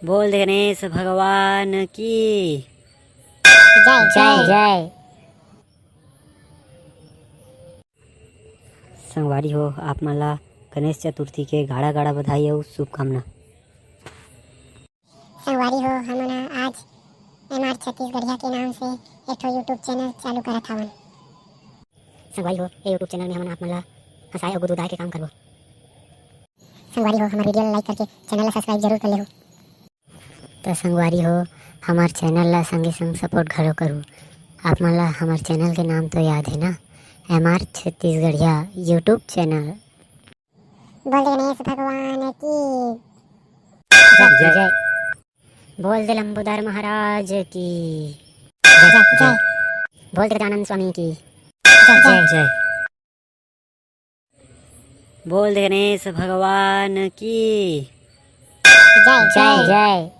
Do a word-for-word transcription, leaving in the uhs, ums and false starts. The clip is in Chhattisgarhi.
बोल दे गणेश भगवान की। जय जय जय। संगवारी हो, आप मन ला गणेश चतुर्थी के गाड़ा गाड़ा बधाई अउ शुभकामना। संगवारी हो, हमन ह आज एमआर छत्तीसगढ़िया के नाम से एक ठो YouTube चैनल चालू करत हवन। संगवारी हो, ये YouTube चैनल में हमन आप मन ला हंसाए अउ गुदगुदाए के काम करबो। संगवारी हो, हमर वीडियो ला लाइक करके चैनल ला सब्सक्राइब जरूर कर लेहू। त संगवारी हो, हमर चैनल ला संगे संग सपोर्ट घलो करू। आप मन ला हमर चैनल के नाम तो याद है ना, एमआर छत्तीसगढ़िया YouTube चैनल। बोल दे गणेश भगवान की। जय जय। बोल दे लंबोदर महाराज की। जय जय। बोल दे गजानन स्वामी की। जय जय। बोल दे गणेश भगवान की। जय जय। जय।